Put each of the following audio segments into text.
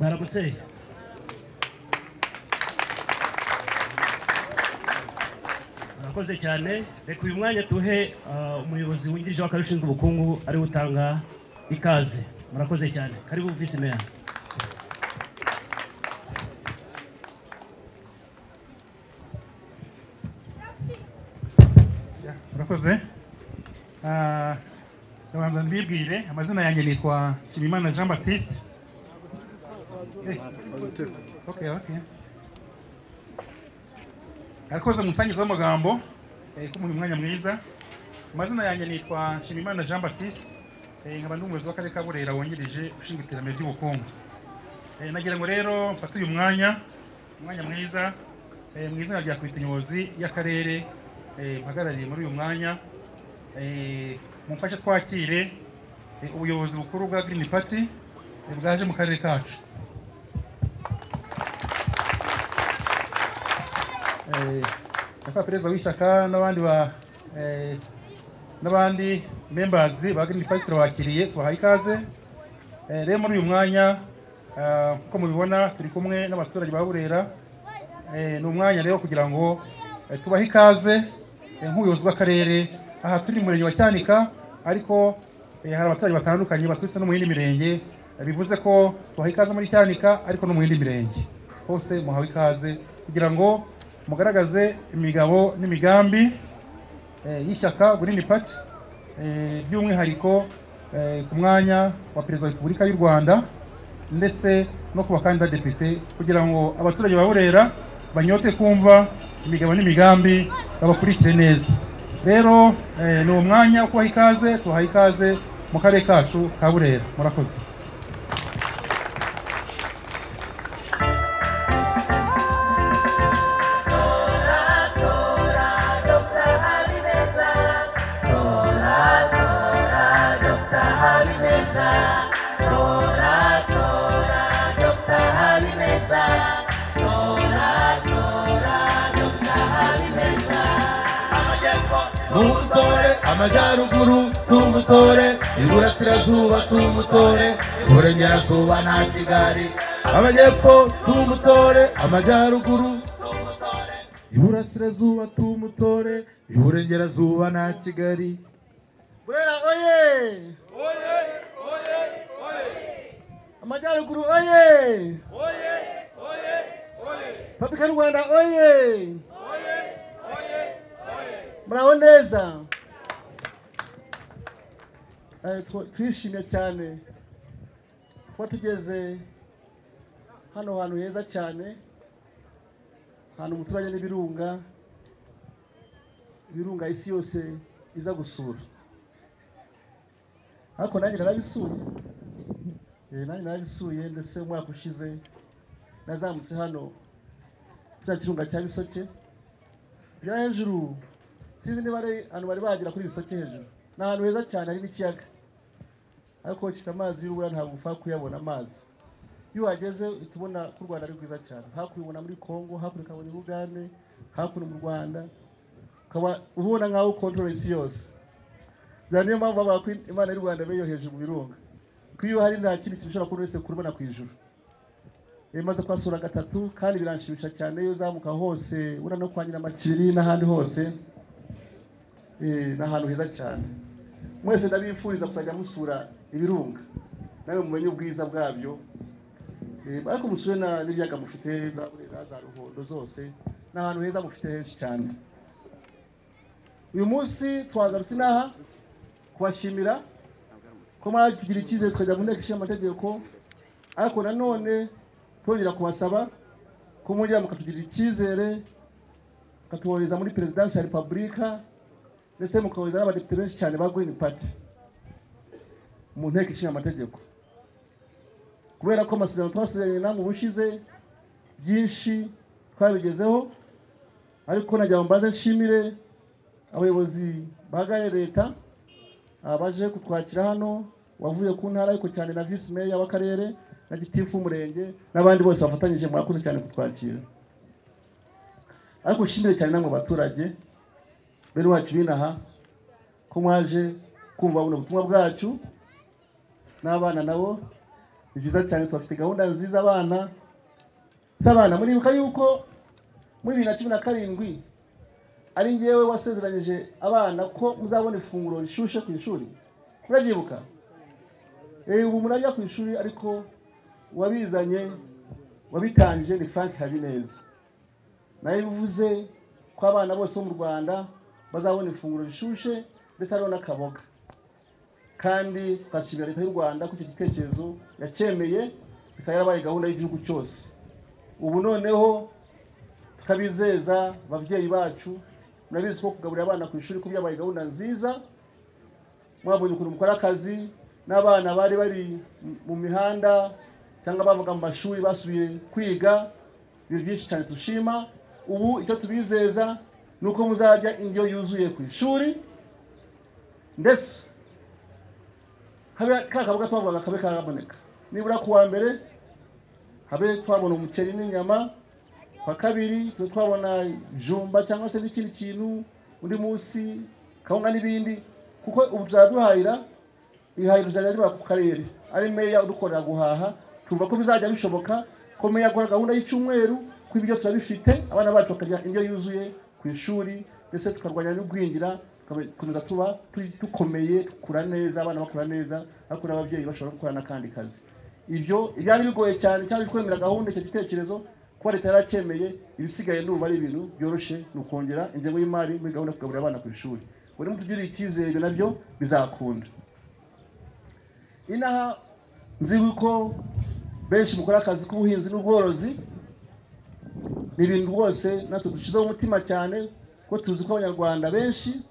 Mwaramutse. Murakoze cyane. Reka uyu mwanya tuhe umuyobozi wungirije w'akarere ushinzwe ubukungu ari utanga ikaze. Murakoze cyane. Karibu Vice Mayor. Murakoze. Ndabanza mbibwire amazina yanjye nitwa Nshimiyimana Jean Baptiste. Okay. Arakoze umusangiza w'amagambo kumuha umwanya mwiza. Amazina yanjye nitwa Nshimiyimana Jean Baptiste, nkaba ndi umuyobozi w'akarere ka Burera wungirije ushinzwe iterambere ry'ubukungu. Nagira ngo rero mfate uyu mwanya mwiza mu izina rya komite nyobozi y'akarere mpagarariye muri uyu mwanya, mumfashe twakire ubuyobozi bukuru bwa Green Party bwaje mu karere kacu. Nyakubahwa Perezida w'ishyaka n'abandi ba n'abandi members ba Green Party turabakiriye, tubahaye ikaze. Rero muri uyu mwanya uko mubibona turi kumwe n'abaturage ba Burera. Ni umwanya rero kugira ngo tubahe ikaze nk'ubuyobozi bw'akarere. Aha turi mu murenge wa Cyanika, ariko hari abaturage batandukanye baturutse no mu yindi mirenge, bivuze ko tubaha ikaze muri Cyanika ariko no mu yindi mirenge hose muhawe ikaze kugira ngo mugaragaze imigabo n'imigambi y'ishyaka Green Party, by'umwihariko ku mwanya wa Perezida wa Repubulika y'u Rwanda ndetse no ku bakandida depite, kugira ngo abaturage ba Burera banyote kumva imigabo n'imigambi babakurikire neza. Rero ni umwanya wo kubaha ikaze, tubaha ikaze mu karere kacu ka Burera. Murakoze. Tumutore amajyaruguru, tumutore iburasirazuba, tumutore iburengerazuba na Kigali, amajyepfo tumutore amajyaruguru, iburasirazuba tumutore iburengerazuba na Kigali. Burera oye! Oye oye oye! Amajyaruguru oye! Oye oye oye! Republika y'u Rwanda oye! Oye oye oye! Muraho neza. Twishimye cyane kuba tugeze hano hantu heza cyane, ahantu umuturage n'ibirunga, ibirunga isi yose iza gusura. Ariko nanjye narabisuye, ndetse umwaka ushize nazamutse hano cya kirunga cya Bisoke bya hejuru. Sinzi niba ari ahantu bari bagera kuri Bisoke hejuru. Ni ahantu heza cyane hari n'ikiyaga, ariko gifite amazi y'urubura, ntabwo upfa kuyabona amazi. Iyo uhageze uhita ubona ko u Rwanda ari rwiza cyane. Hakurya ubona muri Kongo, hakurya ukabona i Bugande, hakuno mu Rwanda, ukaba ubona nk'aho ukontorora isi yose. Niyo mpamvu bavuga ko Imana y'u Rwanda iba hejuru mu birunga, kuko iyo hari nta kindi kintu ushobora kubona uretse kurubona ku ijuru. Maze kuhasura gatatu kandi biranshimisha cyane. Iyo uzamuka hose ubona no kwa Nyiramakiri n'ahandi hose, ni ahantu heza cyane. Mwese ndabifuriza kuzajya musura ibirunga nawe mumenye ubwiza bwabyo, ariko musure n'ibiyaga mufite za Burera, za Ruhondo zose, ni ahantu heza mufite henshi cyane. Uyu munsi twagarutse inaha kubashimira ko mwatugira icyizere tukajya mu nteko ishinga amategeko, ariko nanone twongera kubasaba ko mwongera mukatugirira icyizere mukatubohereza muri Perezidansi ya Repubulika, ndetse mukohereza n'abadepite benshi cyane ba Green Party mu nteko ishinga amategeko, kubera ko amasezerano twasezeranye namwe ubushize byinshi twabigezeho. Ariko nagira ngo mbanze nshimire abayobozi bahagarariye leta baje kutwakira hano, wavuye ku ntara ariko cyane na Vice Mayor w'akarere na gitifu w'umurenge n'abandi bose bafatanyije, mwakoze cyane kutwakira. Ariko nshimire cyane namwe abaturage bene wacu binaha ko mwaje kumva buno butumwa bwacu, n'abana nabo Ni byiza cyane, tubafite gahunda nziza abana z'abana. Muribuka yuko muri 2017 ari ngewe wasezeranyije abana ko muzabona ifunguro rishushe ku ishuri. Murabyibuka? Ubu murajya ku ishuri, ariko wabizanye wabitangije ni Frank Habineza. Nawe bivuze ko abana bose bo mu Rwanda bazabona ifunguro rishushe ndetse hariho n'akaboga. Kandi twashimira leta y'u Rwanda ko icyo gitekerezo yacyemeye, bikaba yarabaye gahunda y'igihugu cyose. Ubu noneho tukabizeza ababyeyi bacu, murabizi ko kugaburira abana ku ishuri ko byabaye gahunda nziza. Mwabonye ukuntu mukora akazi n'abana bari bari mu mihanda cyangwa bavuga mu mashuri basubiye kwiga, ibintu byinshi cyane dushima. Ubu icyo tubizeza ni uko muzarya indyo yuzuye ku ishuri, ndetse habe ka kaboga twavugaga kabe karaboneka. Nibura ku wa mbere habe twabona umuceri n'inyama, kwa kabiri tube twabona ijumba cyangwa se n'ikindi kintu, undi munsi kawunga n'ibindi, kuko ubu tuzaduhahira ihahira rizajya riba ku karere, ari meya udukorera guhaha. Tuvuga ko bizajya bishoboka ko meya akora gahunda y'icyumweru, ko ibyo turabifite, abana bacu bakarya indyo yuzuye ku ishuri, ndetse tukarwanya n'ugwingira, tugakomeza tuba dukomeye, dukura neza, abana bakura neza, ariko n'ababyeyi bashobora gukora n'akandi kazi. Ibyo ibyari bigoye cyane cyangwa kwemera gahunda, icyo gitekerezo kuba leta yaracyemeye, ibisigaye ndumva ari ibintu byoroshye, ni ukongera ingengo y'imari muri gahunda yo kugaburira abana ku ishuri. Buri mutugirire icyizere, ibyo nabyo bizakunda. Inaha nzi ko benshi mukora akazi k'ubuhinzi n'ubworozi, ni ibintu rwose natwe dushyizeho umutima cyane, ko tuzi ko Abanyarwanda benshi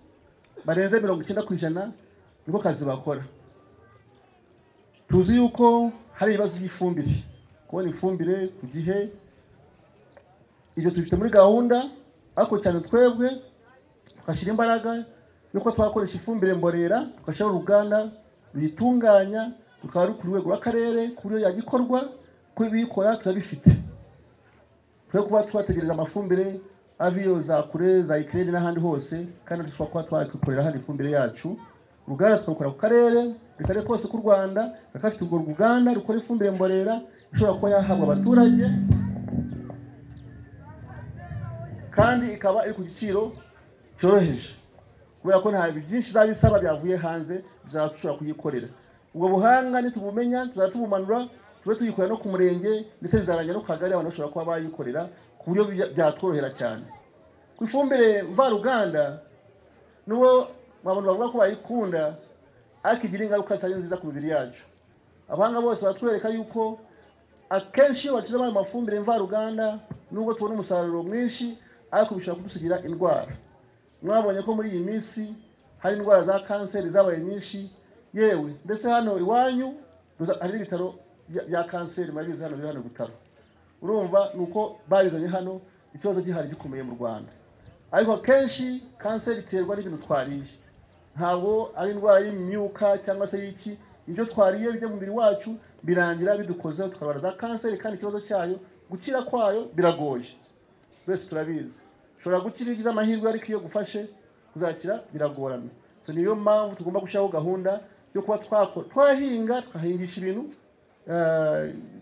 barenze 90% niko kazi bakora. Tuzi yuko hari ibibazo by'ifumbire, kubona ifumbire ku gihe, ibyo tubifite muri gahunda, ariko cyane twebwe tugashyira imbaraga yuko twakoresha ifumbire mborera, tugashyiraho uruganda ruyitunganya, rukaba ruri ku rwego rw'akarere, ku buryo yagikorwa, ko ibiyikora turabifite. Twe kuba twategereza amafumbire aviyo za kure za Ukraine n'ahandi hose, kandi dushobora kuba twakikorera hano ifumbire yacu. Uruganda twakora ku karere, akarere kose k'u Rwanda gafite urwo ruganda rukora ifumbire mborera ishobora kuba yahabwa abaturage, kandi ikaba iri ku giciro cyoroheje, kubera ko nta byinshi izabisaba byavuye hanze, bizaba dushobora kuyikorera. Ubwo buhanga nitubumenya tuzaba tube tuyikorera no ku murenge, ndetse bizarangira no ku kagari, abantu bashobora kuba bayikorera ku buryo byatworohera cyane. Ku ifumbire mvaruganda n'uwo abantu bavuga ko bayikunda, ariko igira ingaruka zitari nziza ku mibiri yacu. Abahanga bose batwereka yuko akenshi iyo bashyizemo ayo mafumbire mvaruganda, nubwo tubona umusaruro mwinshi, ariko bishobora kudusigira indwara. Mwabonye ko muri iyi minsi hari indwara za kanseri zabaye nyinshi, yewe ndetse hano iwanyu hari ibitaro bya kanseri, murabizi hano biri hano bitaro. Urumva nuko babizanye hano, ikibazo gihari gikomeye mu Rwanda. Ariko akenshi kanseri iterwa n'ibintu twariye, ntabwo ari indwara y'imyuka cyangwa se y'iki. Ibyo twariye bijya mu mubiri wacu birangira bidukozeho, tukarwara za kanseri, kandi ikibazo cyayo gukira kwayo biragoye, twese turabizi. Ushobora gukira ugize amahirwe, ariko iyo gufashe kuzakira biragorana. So niyo mpamvu tugomba gushyiraho gahunda yo kuba twahinga, tukahingisha ibintu,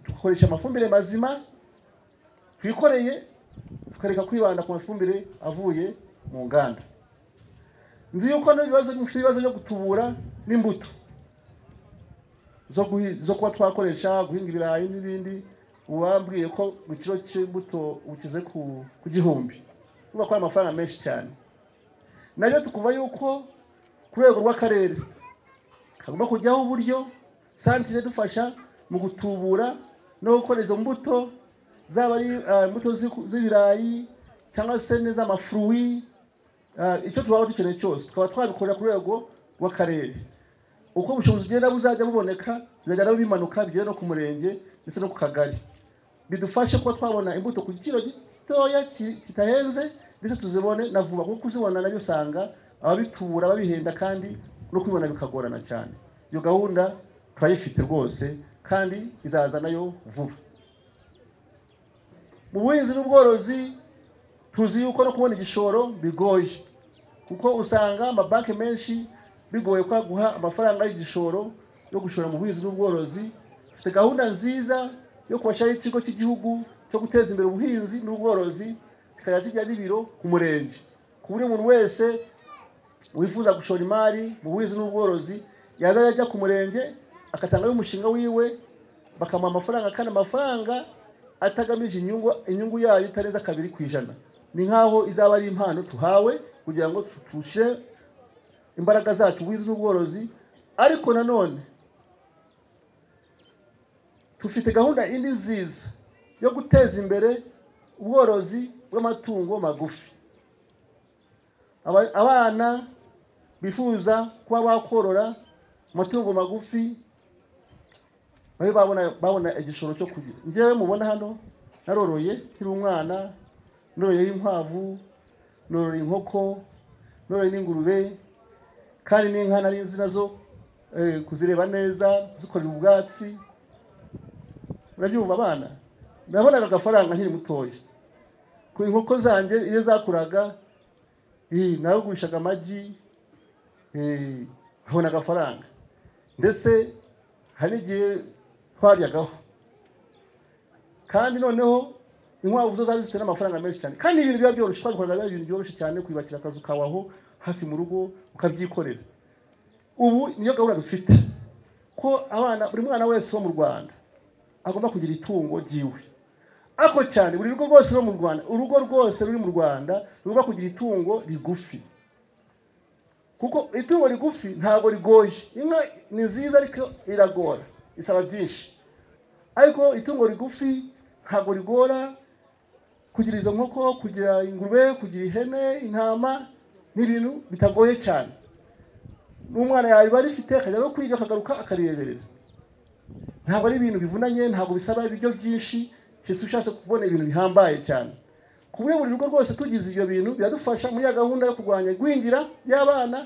tugakoresha amafumbire mazima twikoreye, tukareka kwibanda ku mafumbire avuye mu nganda. Nzi yuko n'ibibazo ibibazo byo gutubura n'imbuto zo kuba twakoresha guhinga ibirayi n'ibindi, ubambwiye ko igiciro cy'imbuto ukize ku 1000, uba kwa amafaranga menshi cyane. Nayo tukuva yuko ku rwego rw'akarere hagomba kujyaho uburyo santire dufasha mu gutubura no gukora izo mbuto, zaba ari imbuto z'ibirayi cyangwa se n'iz'amafruwi, icyo twaba dukeneye cyose tukaba twabikorera ku rwego rw'akarere. Uko ubushobozi bugenda buzajya buboneka, bizajya bimanuka bigere no ku murenge ndetse no ku kagari, bidufashe kuba twabona imbuto ku giciro gitoya kitahenze, ndetse tuzibone na vuba, kuko kuzibona nabyo usanga ababitubura babihenda, kandi no kubibona bikagorana cyane. Iyo gahunda turayifite rwose, kandi izaza nayo vuba. Mu buhinzi n'ubworozi tuzi yuko no kubona igishoro bigoye, kuko usanga amabanki menshi bigoye kwa guha amafaranga y'igishoro yo gushora mu buhinzi n'ubworozi. Dufite gahunda nziza yo kubashyiraho ikigo cy'igihugu cyo guteza imbere ubuhinzi n'ubworozi, kikajya kijya n'ibiro ku murenge, ku buryo umuntu wese wifuza gushora imari mu buhinzi n'ubworozi yazajya ajya ku murenge agatangayo umushinga wiwe, bakamuha amafaranga, kandi amafaranga atagamije inyungu yayo itarenze 2%. Ni nkaho izaba ari impano tuhawe kugira ngo tushe imbaraga zacu ubuhinzi n'ubworozi. Ariko nanone tufite gahunda indi nziza yo guteza imbere ubworozi bw'amatungo magufi. Abana bifuza kuba bakorora amatungo magufi babe babona igishoro cyo kugira. Njyewe mubona hano naroroye nkiri umwana, noroye inkwavu, noroye inkoko, noroye n'ingurube, kandi n'inka nari nzi nazo kuzireba neza, kuzikorera ubwatsi. Urabyumva abana, nabonaga agafaranga nkiri mutoya. Ku inkoko zanjye iyo zakuraga, nagurishaga amagi, nkabona agafaranga, ndetse hari n'igihe twaryagaho. Kandi noneho inkwavu zo zari zifite n'amafaranga menshi cyane, kandi ibintu biba byoroshye, twabikoraga ibintu byoroshye cyane, kwiyubakira akazu kawe aho hafi mu rugo ukabyikorera. Ubu niyo gahunda dufite, ko abana, buri mwana wese wo mu Rwanda agomba kugira itungo ryiwe. Ariko cyane buri rugo rwose rwo mu Rwanda, urugo rwose ruri mu Rwanda rugomba kugira itungo rigufi, kuko itungo rigufi ntabwo rigoye. Inka ni nziza ariko iragora, isaba byinshi. Ariko itungo rigufi ntabwo rigora. Kugira izo nkoko, kugira ingurube, kugira ihene, intama, ni ibintu bitagoye cyane. N'umwana yabiba arifite akajya no kwiga akagaruka akarireberera. Ntabwo ari ibintu bivunanye, ntabwo bisaba ibiryo byinshi, keretse ushatse kubona ibintu bihambaye cyane. Ku buryo buri rugo rwose tugize ibyo bintu biradufasha muri ya gahunda yo kurwanya igwingira ry'abana,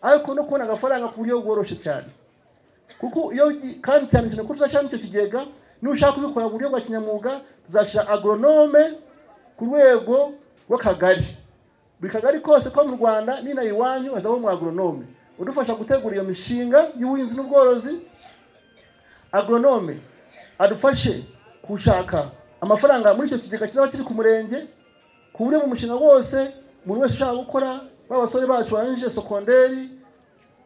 ariko no kubona agafaranga ku buryo bworoshye cyane. Kuko iyo kandi cyane cyane ko tuzashyiramo icyo kigega, nushaka kubikora mu buryo bwa kinyamwuga, tuzashyira agronome ku rwego rw'akagari. Buri kagari kose ko mu Rwanda n'inaha iwanyu hazaba umu agronome udufasha gutegura iyo mishinga y'ubuhinzi n'ubworozi. Agronome adufashe gushaka amafaranga muri icyo kigega kizaba kiri ku murenge, ku buryo mu mushinga wose umuntu wese ushaka gukora, ba basore bacu barangije sekonderi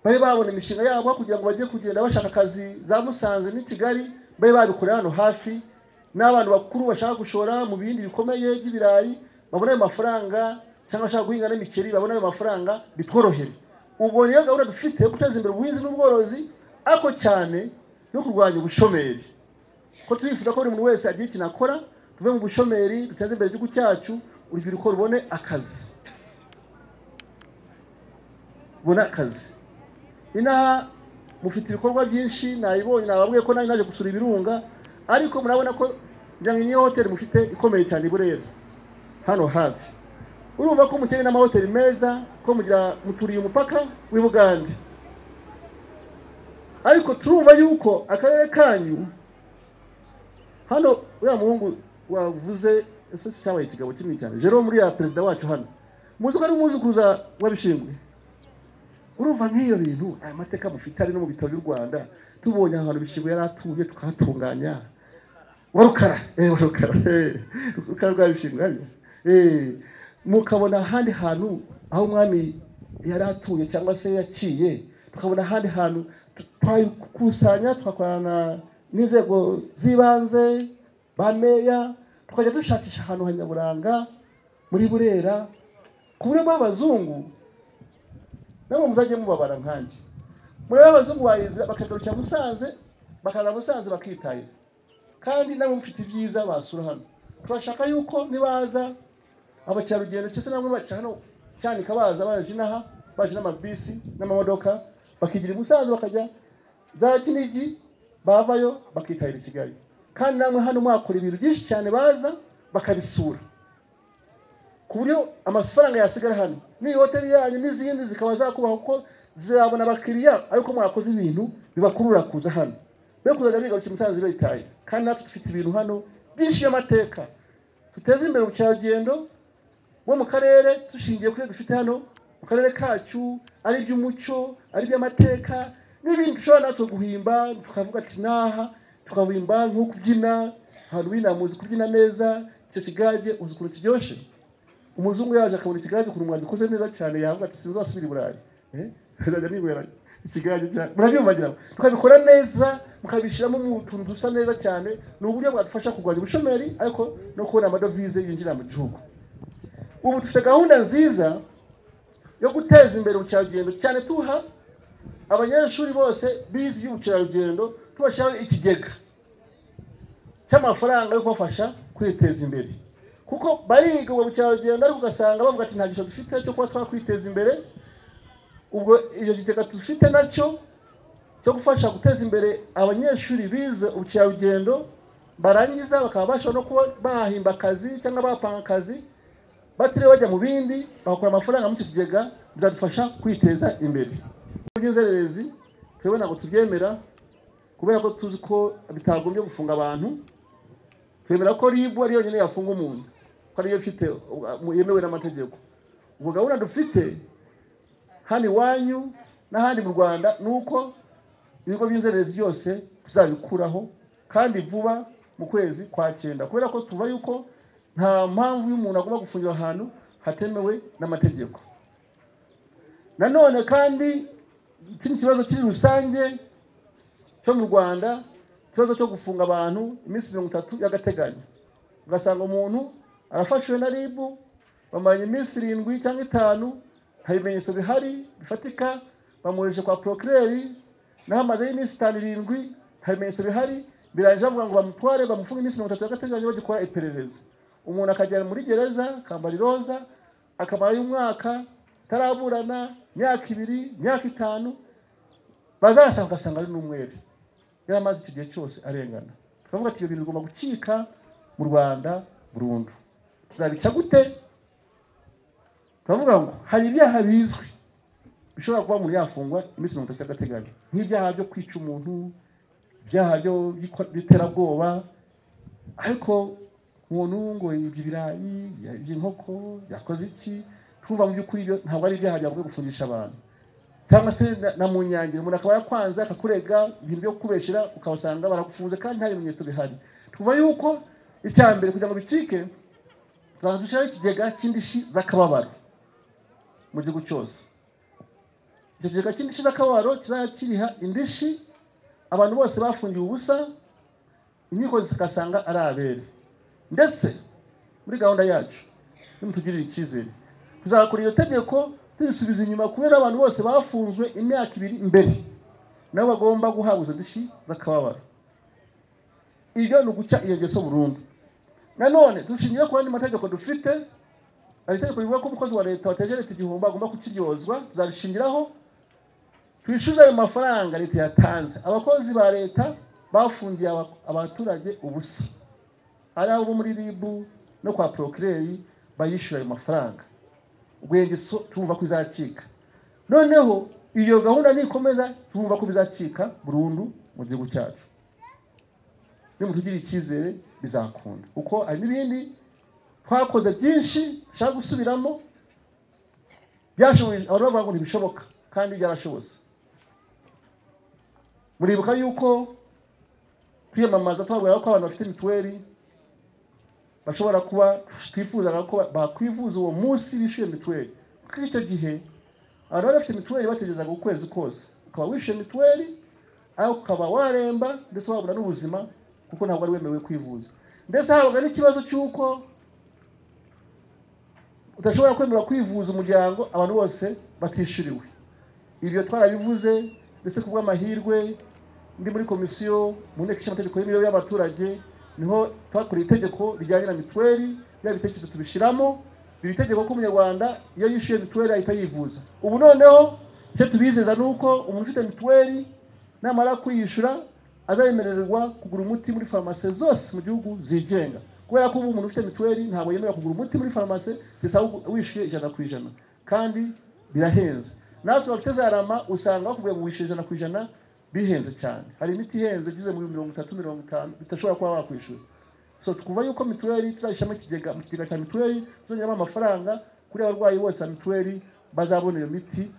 babe babona imishinga yabo kugira ngo bajye kugenda bashaka akazi za Musanze n'i Kigali, babe babikorera hano hafi. N'abantu bakuru bashaka gushora mu bindi bikomeye by'ibirayi babona ayo mafaranga, cyangwa bashaka guhinga n'imiceri babona ayo mafaranga, bitworohere. Ubwo niyo gahunda dufite yo guteza imbere ubuhinzi n'ubworozi, ariko cyane no kurwanya ubushomeri, ko turifuza ko buri muntu wese agira ikintu akora, tuve mu bushomeri, duteze imbere igihugu cyacu, urubyiruko rubone akazi, rubone akazi. Inaha mufite ibikorwa byinshi, nayibonye, nababwiye ko naje gusura ibirunga, ariko murabona ko ngira ngo niyo hoteli mufite ikomeye cyane i Burera hano hafi. Urumva ko muteye n'amahoteli meza, ko mugira muturiye umupaka w'i Bugande. Ariko turumva yuko akarere kanyu hano, uriya muhungu wavuze ese cyabaye ikigabo kinini cyane, Jerome uriya perezida wacu hano, muzi ko ari umwuzukuruza wa Bishingwe. Urumva nk'iyo bintu, aya mateka mufite ari no mu bitabo by'u Rwanda, tubonye ahantu Bishingwe yari atuye tukahatunganya. Wa Rukara, Rukara, Rukara rwa Bishingwe, mukabona ahandi hantu aho umwami yari atuye cyangwa se yaciye, tukabona ahandi hantu twakusanya, tugakorana n'inzego z'ibanze, ba meya, tukajya dushakisha ahantu hanyaburanga muri Burera, ku buryo b'abazungu nabo muzajye mubabara nkanjye. Muri abazungu bayiza bakagarukira Musanze, bakara Musanze bakitahira, kandi nabo mufite ibyiza basura hano. Turashaka yuko nibaza abakerarugendo cyese namwe baca hano cyane kabaza baje inaha, baje n'amabisi n'amamodoka, bakigira i Musanze bakajya za Kinigi, bavayo bakitahira i Kigali. Kandi namwe hano mwakora ibintu byinshi cyane, baza bakabisura, ku buryo amafaranga yasigara hano ni hoteli yanyu n'izindi zikaba zakubaho, kuko zizabona abakiriya, ariko mwakoze ibintu bibakurura kuza hano, be kuzajya bigarukira Musanze bitaye. Kandi natwe dufite ibintu hano byinshi y'amateka, tuteze imbere ubukerarugendo bo mu karere dushingiye kuri dufite hano mu karere kacu, ari iby'umuco, ari iby'amateka n'ibindi dushobora natwe guhimba tukavuga ati naha Tukabimba nko kubyina, ahantu binamuzi kubyina neza, icyo kigage uzi ukuntu kiryoshe. Umuzungu yaje akabona ikigage ukuntu mwagikoze neza cyane, yavuga ati sinzasubira i Burayi, azajya ninywera ikigage cyane. Murabyumva ngira ngo tukabikora neza, mukabishyiramo mu tuntu dusa neza cyane. Ni uburyo bwadufasha kurwanya ubushomeri ariko no kubona amadovize yinjira mu gihugu. Ubu dufite gahunda nziza yo guteza imbere ubukerarugendo, cyane tuha abanyeshuri bose bize iby'ubukerarugendo, tubashyiraho ikigega cy'amafaranga yo kubafasha kwiteza imbere, kuko bariga ubwo bukerarugendo ariko ugasanga bavuga ati nta gishoro dufite cyo kuba twakwiteza imbere. Ubwo icyo kigega dufite nacyo cyo gufasha guteza imbere abanyeshuri bize ubukerarugendo, barangiza bakaba bashobora no kuba bahimba akazi cyangwa bapanga akazi batiriwe bajya mu bindi, bagakora amafaranga muri icyo kigega, bizadufasha kwiteza imbere. Iby'inzererezi twebwe ntabwo tubyemera, kubera ko tuzi ko bitagombye gufunga abantu. Twemera ko RIB ari yonyine yafunga umuntu, ko ariyo ifite yemewe n'amategeko. Ubwo gahunda dufite hano iwanyu n'ahandi mu Rwanda ni uko ibigo by'inzererezi byose tuzabikuraho kandi vuba mu kwezi kwa 9, kubera ko tuva yuko nta mpamvu y'umuntu agomba gufungirwa ahantu hatemewe n'amategeko. Nanone kandi ikindi kibazo kiri rusange cyo mu Rwanda, ikibazo cyo gufunga abantu iminsi 30 y'agateganyo. Ugasanga umuntu arafashwe na RIB, bamaranye iminsi 7 cyangwa 5, nta bimenyetso bihari bifatika, bamwohereje kwa procureur, naho amaze iminsi 5 7, nta bimenyetso bihari, birangije bavuga ngo bamutware bamufunge iminsi 30 y'agateganyo bagikora iperereza. Umuntu akajya muri gereza akambara iroza, akamarayo umwaka taraburana, imyaka 2, imyaka 5, bazasanga ugasanga ari n'umwere, yaramaze icyo gihe cyose arengana. Tukavuga ati ibyo bintu bigomba gucika mu Rwanda burundu. Tuzabica gute? Turavuga ngo hari ibyaha bizwi bishobora kuba umuntu yafungwa iminsi 30 y'agateganyo, nk'ibyaha byo kwica umuntu, ibyaha by'iterabwoba, ariko umuntu ngo yibye ibirayi, yibye inkoko, yakoze iki, twumva mu by'ukuri ibyo ntabwo ari ibyaha byagomba gufungisha abantu. Cyangwa se na mu nyangiro umuntu akaba yakwanze akakurega ibintu byo kubeshyira, ukabasanga baragufunze kandi nta bimenyetso bihari. Twumva yuko icya mbere kugira ngo bicike, tuzaza dushyiraho ikigega cy'indishyi z'akababaro mu gihugu cyose. Icyo kigega cy'indishyi z'akababaro kizajya kiriha indishyi abantu bose bafungiwe ubusa, inkiko zigasanga ari abere. Ndetse muri gahunda yacu nimutugirire icyizere, tuzakora iryo tegeko turisubiza inyuma, kubera abantu bose bafunzwe imyaka 2 mbere nabo bagomba guhabwa izo ndishyi z'akababaro. Ibyo ni uguca iyo ngeso burundu. Nanone dushingiye ku yandi mategeko dufite, hari itegeko rivuga ko umukozi wa leta wateje leta igihombo agomba kukiryozwa, tuzarishingiraho twishyuze ayo mafaranga leta yatanze. Abakozi ba leta bafungiye abaturage ubusa, ari abo muri RIB no kwa procureur bayishyura ayo mafaranga. Ubwo ingeso tumva ko izacika. Noneho iyo gahunda nikomeza tumva ko bizacika burundu mu gihugu cyacu. Nimutugirire icyizere bizakunda, kuko hari n'ibindi twakoze byinshi nshaka gusubiramo byashoboye, abantu bavuga ngo ntibishoboka kandi byarashobotse. Muribuka yuko kwiyamamaza twabwira ko abantu bafite mituweli bashobora kuba twifuzaga ko bakwivuza uwo munsi bishyuye mituweli, kuko icyo gihe abantu bari bafite mituweli bategerezaga ukwezi kose, ukaba wishyuye mituweli ariko ukaba waremba ndetse wabura n'ubuzima, kuko ntabwo wari wemerewe kwivuza. Ndetse habaga n'ikibazo cy'uko udashobora kwemera kwivuza umuryango abantu bose batishyuriwe. Ibyo twarabivuze, ndetse ku bw'amahirwe ndi muri komisiyo mu nteko ishinga amategeko y'imibereho y'abaturage, niho twakoreye itegeko rijyanye na mituweli, bya bitekerezo tubishyiramo, iri tegeko ko umunyarwanda iyo yishyuye mituweli ahita yivuza. Ubu noneho icyo tubizeza ni uko umuntu ufite mituweli namara kwiyishyura azayemererwa kugura umuti muri farumasi zose mu gihugu zigenga, kubera ko ubu umuntu ufite mituweli ntabwo yemerewe kugura umuti muri farumasi bisaba wishyuye 100%, kandi birahenze. Natwe bafite za rama usanga bakubwiye ngo wishyure 100%, bihenze cyane. Hari imiti ihenze igeze muri 30, 50 bitashobora kuba wakwishyura. So twumva yuko mituweli tuzayishyiramo ikigega, mu kigega cya mituweli tuzongeramo amafaranga kuri abarwayi bose ba mituweli bazabona iyo miti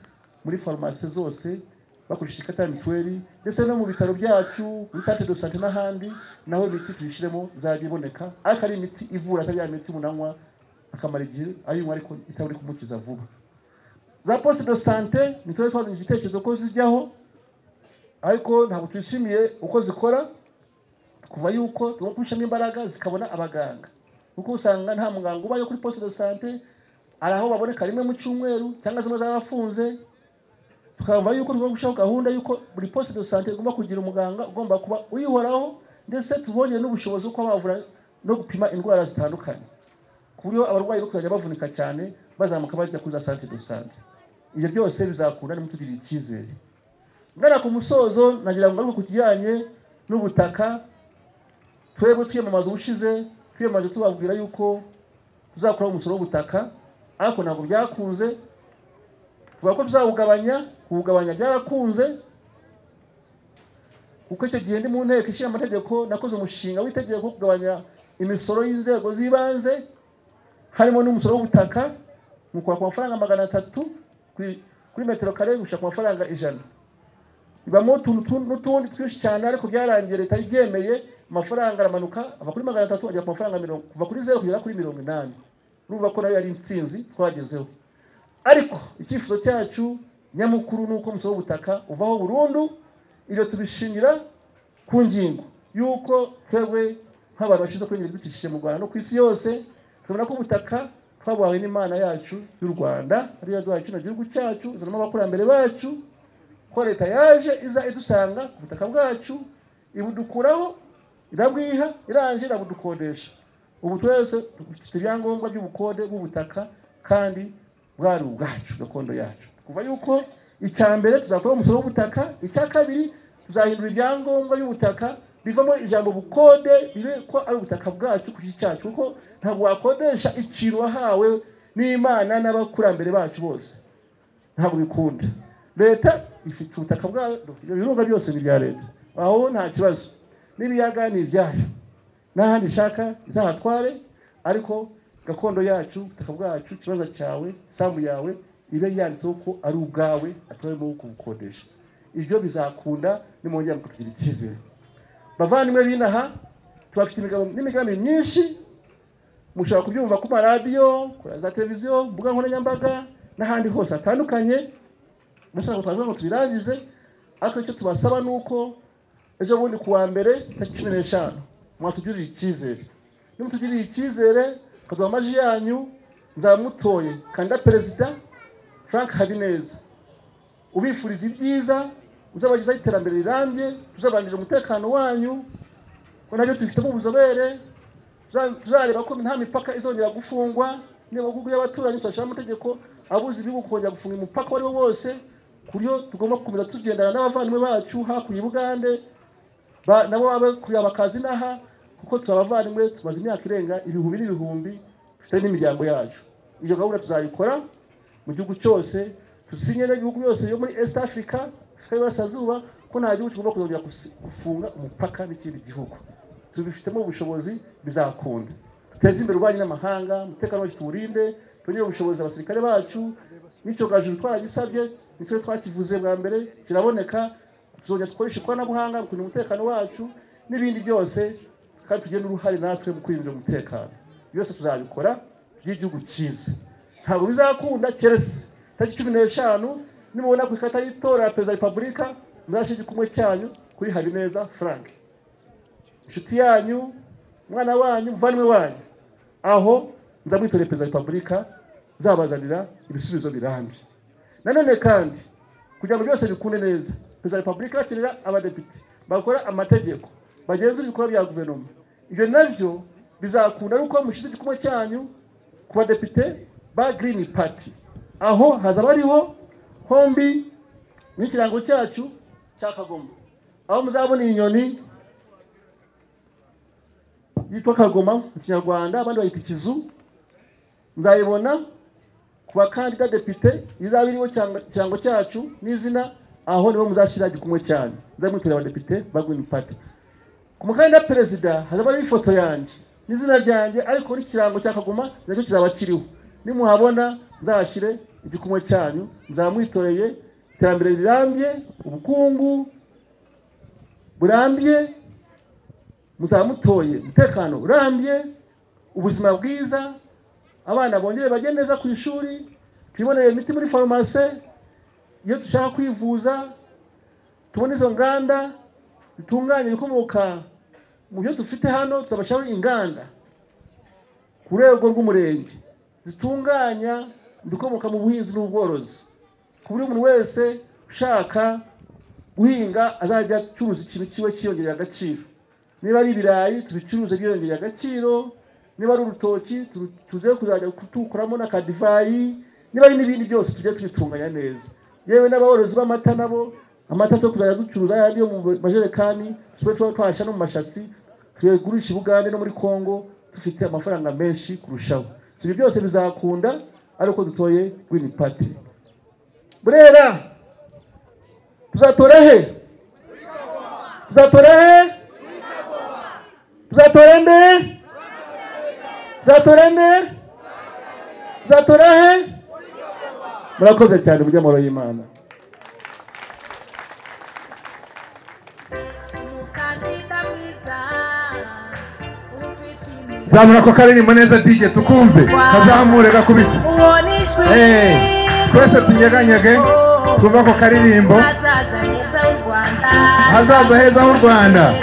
muri farumasi zose bakoresheje ikarita ya mituweli, ndetse no mu bitaro byacu muri centre de santé n'ahandi naho imiti tuyishyiremo izajya iboneka, ariko ari imiti ivura, atari ya miti umuntu anywa akamara igihe ayinywa ariko itaburi kumukiza vuba. Za poste de santé nitwe twazanye igitekerezo ko zijyaho, ariko ntabwo twishimiye uko zikora, kuva yuko tugomba kubishyiramo imbaraga zikabona abaganga, kuko usanga nta muganga ubayo kuri poste de santé, ari aho baboneka rimwe mu cyumweru cyangwa zimwe zarafunze. Tukaba yuko tugomba gushyiraho gahunda yuko buri poste de santé igomba kugira umuganga ugomba kuba uyihoraho, ndetse tubonye n'ubushobozi bwo kuba bavura no gupima indwara zitandukanye, ku buryo abarwayi bakajya bavunika cyane bazamuka bajya kuri za centre de santé. Ibyo byose bizakunda nimutugirira icyizere. Ngana ku musozo, nagira ngo ngaruke ku kijyanye n'ubutaka. Twebwe twiyamamaza ubushize, twiyamamaje tubabwira yuko tuzakuraho umusoro w'ubutaka, ariko ntabwo byakunze. Tuvuga ko tuzawugabanya, kuwugabanya byarakunze, kuko icyo gihe ndi mu nteko ishinga amategeko nakoze umushinga w'itegeko wo kugabanya imisoro y'inzego z'ibanze, harimo n'umusoro w'ubutaka, mukura ku mafaranga 300 kuri metero kare gushika ku mafaranga 100. Bibamo utuntu n'utundi twinshi cyane, ariko byarangiye leta ibyemeye, amafaranga aramanuka ava kuri 300 ajya ku mafaranga 40, kuva kuri 0 kugera kuri 80. Urumva ko nayo yari intsinzi twagezeho. Ariko icyifuzo cyacu nyamukuru ni uko umusoro w'ubutaka uvaho burundu. Ibyo tubishingira ku ngingo yuko twebwe nk'abantu bashinzwe kurengera ibidukikije mu Rwanda no ku isi yose, tubona ko ubutaka twabuhawe n'Imana yacu y'u Rwanda, ariyo yaduhaye kino gihugu cyacu, izanamo abakurambere bacu, ko leta yaje iza idusanga ku butaka bwacu, ibudukuraho, irabwiha, irangije irabudukodesha. Ubu twese dufite ibyangombwa by'ubukode bw'ubutaka kandi bwari ubwacu, gakondo yacu. Kuva yuko icya mbere tuzakora umusoro w'ubutaka, icya kabiri tuzahindura ibyangombwa by'ubutaka bivamo ijambo bukode, bibe ko ari ubutaka bwacu ku giti cyacu, kuko ntabwo wakodesha ikintu wahawe n'Imana n'abakurambere bacu bose, ntabwo bikunda. Leta ifite ubutaka bwayo, ibirunga byose ni ibya leta, aho nta kibazo, n'ibiyaga ni ibyayo, n'ahandi ishaka izahatware, ariko gakondo yacu, ubutaka bwacu, ikibazo cyawe, isambu yawe ibe yanditseho ko ari ubwawe, atarimo kubukodesha. Ibyo bizakunda nimwongera mukutugira icyizere. Bavandimwe b'inaha, tubafite n'imigambi myinshi, mushobora kubyumva ku maradiyo, kuri za televiziyo, mbuga nkoranyambaga n'ahandi hose hatandukanye. Mushobora twavuga ngo tubirangize, ariko icyo tubasaba ni uko ejo bundi ku wa mbere tariki 15 mwatugirira icyizere. Nimutugirira icyizere mukaduha amajwi yanyu, nzamutoye kanda perezida Frank Habineza, ubifuriza ibyiza, uzabagezaho iterambere rirambye, tuzabangira umutekano wanyu, ko nabyo tubifitemo ubuzobere. Tuzareba ko nta mipaka izongera gufungwa, niba bihugu y'abaturanyi tuzashyiraho amategeko abuza ibihugu kongera gufunga umupaka uwo ari wo wose, ku buryo tugomba gukomeza tugendana n'abavandimwe bacu hakurya i Bugande, nabo babe kureba bakaza inaha, kuko turi abavandimwe, tumaze imyaka irenga ibihumbi n'ibihumbi, dufite n'imiryango yacu. Iyo gahunda tuzayikora mu gihugu cyose, tusinye n'ibihugu byose byo muri East Africa, Afurika y'Iburasirazuba, ko nta gihugu kigomba kuzongera gufunga umupaka n'ikindi gihugu. Tubifitemo ubushobozi, bizakunda. Duteze imbere ububanyi n'amahanga, umutekano wacu tuwurinde, twongere ubushobozi abasirikare bacu, n'icyogajuru twaragisabye, nitwe twakivuze bwa mbere, kiraboneka. Tuzongera dukoreshe ikoranabuhanga mu kurinda umutekano wacu n'ibindi byose, kandi tugire n'uruhare natwe mu kwirindira umutekano. Byose tuzabikora by'igihugu cyiza. Ntabwo bizakunda keretse tariki 15 nimubona ku ikarita y'itora ya perezida wa repubulika, muzashyire igikumwe cyanyu kuri Habineza Frank, inshuti yanyu, umwana wanyu, umuvandimwe wanyu. Aho nzamwitorera perezida wa repubulika, nzabazanira ibisubizo birambye. Nanone kandi kugira ngo byose bikunde neza, perezida wa repubulika bakenera abadepite bakora amategeko, bagenzura ibikorwa bya guverinoma. Ibyo nabyo bizakunda ari uko mushyize igikumwe cyanyu ku badepite ba Green Party. Aho hazaba hariho hombi n'ikirango cyacu cya Kagoma, aho muzabona inyoni yitwa Kagoma mu Kinyarwanda, abandi bayita ikizu. Nzayibona ku bakandida depite, izaba iriho ikirango cyacu n'izina, aho niho muzashyira igikumwe cyanyu. Nzamwitorera abadepite ba Green Party. Ku mukandida perezida hazaba hariho ifoto yanjye n'izina ryanjye, ariko n'ikirango cya Kagoma nacyo kizaba kiriho. Nimuhabona nzashyire igikumwe cyanyu, nzamwitoreye iterambere rirambye, Ubukungu burambye, muzaba mutoye umutekano urambye, ubuzima bwiza, abana bongere bajye neza ku ishuri, twibonere imiti muri farumasi iyo dushaka kwivuza, tubone izo nganda zitunganya ibikomoka mu byo dufite hano. Tuzabashyiraho inganda ku rwego rw'umurenge zitunganya ibikomoka mu buhinzi n'ubworozi, ku buryo umuntu wese ushaka guhinga azajya acuruza ikintu kiwe cyiyongerera agaciro. Niba ari ibirayi, tubicuruze byiyongerera agaciro. Niba ari urutoki, tuze kuzajya tukuramo n'akadivayi. Niba ari n'ibindi byose, tujye tubitunganya neza. Yewe n'aborozi b'amata nabo, amata two kuzajya ducuruza ayandi yo mu majerekani, tube tuba twashyira no mu mashasi, tuyagurisha i Bugande no muri Kongo dufite amafaranga menshi kurushaho. Ibyo byose bizakunda ari uko dutoye Green Party. Burera, tuzatora he? Tuzatora he? Tuzatora nde? Tuzatora nde? Tuzatora he? Murakoze cyane, mujye amahoro y'Imana. Umukandida mwiza ufite Zamura ako karirimbo neza, DJ, tukumve. Kazamure, gakubite. Uwo ni ijwi Twese tunyeganyege twumve ako karirimbo. Hazaza heza h'u Rwanda. Hazaza heza h'u Rwanda.